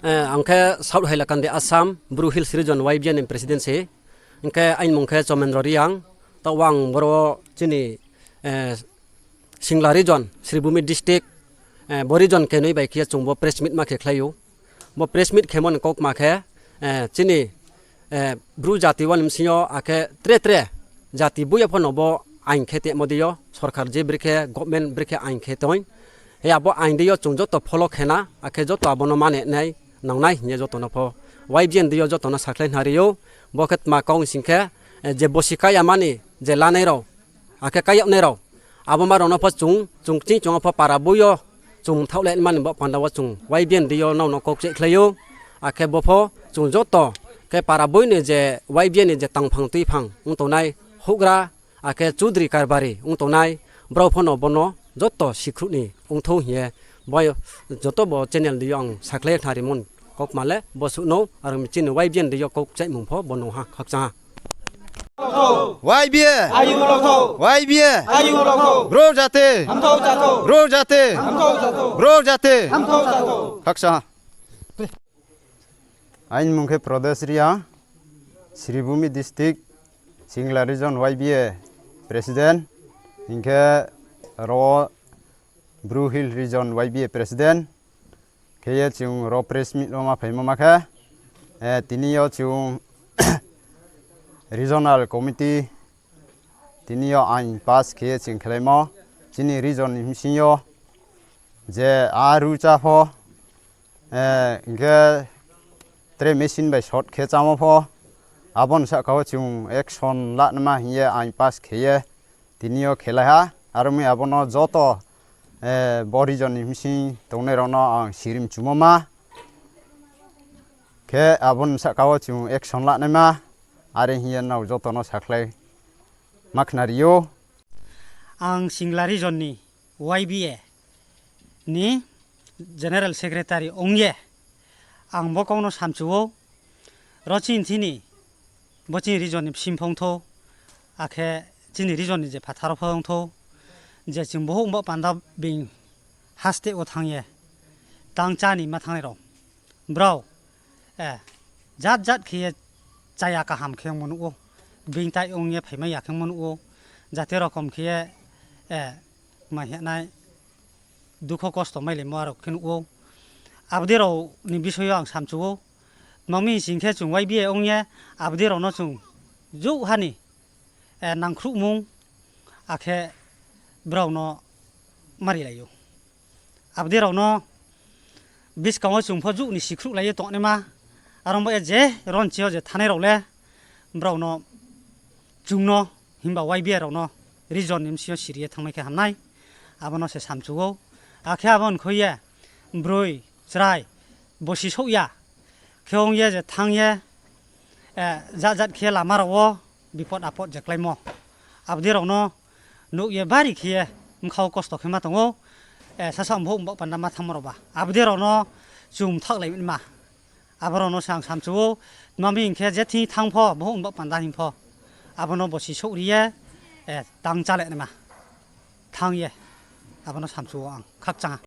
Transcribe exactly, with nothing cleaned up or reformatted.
Eh, ang khe South Hailakandi Assam, Bru Hills Region Y B A ni president se. Hing khe aini mung khe Chomendro Reang. Taoh ang boro chini, eh, Singla region, Sribhumi district, eh, bo region kenoi bai khe chung bo press meet ma khe khlai ou. Bo press meet khemo ni kaukma khe, eh, chini, eh, Bru jati wo ni bsing yo akhe tre tre jati boi yo pho no bo ain khe tongmo dei yo, sorkar je brekhe, government brekhe ain khe tong. He abo ain dei yo chung joto follow khe na, akhe joto abo no mane nai, nang nai hing ye joto no pho Y B A ni dei yo joto no sakhlai hna ri ou. Bo khe tma kau sing khe, eh, je bosi kaya mani, je lanai rao, akhe kayag nai rao. Abo ma rao no pho chung, chung kching chung pho para boi yo, chung mthaoh le mani bo panda wo chung Y B A ni dei yo nrao no kau kcheh khlai ou. Akhe bo pho chung joto khe para boi ni je Y B A ni je tangphang tuiphang ong tongnai, houhgra, akhe chudri karbari ong tongnai, brao pho no bo no joto sikhruh ni ongthou hing ye, bo joto bo channel dei yo ang sakhlai khnarimo ni kaukma le bo suh no, aro mi chini Y B A ni dei yo kau kchaihmung pho bo no ha, khakchang ha. Y B A, Y B A, Bru jati, Bru jati, Bru jati, khakchang ha. Aini mung khe Prodesh Reang, Sribhumi district, Singla region Y B A president, hing khe ro Bru Hill region Y B A president, khe ye chung ro press meet wo ma phaimo ma khe, eh, tini yo chung regional committee, tini yo ain pass khe ye chung khlaimo, chini region ni bsing yo je aru chá pho, eh, hing khe tre machine bai short khe chámo pho, abo ni sahka wo chung action lanaima hing ye ain pass khe ye tini yo khelai ha. Aro mi abo no joto, eh, bo region ni bsing tongnai rao no ang sirimchumo ma khe abo ni sahka wo chung action lanaima, are hing ye nrao joto no sakhlai ma khnari ou. Ang Singla region ni Y B A ni general secretary ong ye ang bo kau no samchu ou, ro chini thini, bo chini region ni bsing pho ongthou, akhe chini region ni je phathar wo pho ongthou, je chung bohouh bo panda being haste wo thanng ye tang chá ni ma thanngnai rao, brao, eh, jat jat khe ye chaya kaham khe ongmo nuh ou, being tai ong ye phaimai ya khe ongmo nuh ou, jate rokom khe ye, eh, ma hing nai, dukho kosto mailaimo aro khe nuh ou. Abo dei rao ni bisoi yo ang samchu ou. Tma mi hing khe chung Y B A ong ye abo dei rao no chung jouh ha ni, eh, nangkhruhmung akhe brao no marilai ou. Abo dei rao no buskang wo chung pho jouh ni sikhruhlai ye tongnaima, aro bo ye je ronchi yo je thanngnai rao le brao no chung no, himba Y B A rao no region ni bsing yo siri ye thanngmai khe ham nai, abo no se samchu ou. Akhe abo ni khui ye broi, chrai, bosi souh ya khe ong ye je thanng ye, eh, jat jat khe lama rao wo bipot apot je kláimo, abo dei rao no nuh ye bari khe ye bkha wo kosto khe ma tong ou, eh, sasa bohouh bo panda ma thanngmo rao ba. Abo dei rao no chung mthaohlaima. Abo rao no se ang samchu ou, tma mi hing khe je thing thanng pho, bohouh bo panda hing pho, abo no bosi souh ri ye, eh, tang chá le naima. Thanng ye, abo no samchu ou ang, khakchang ha.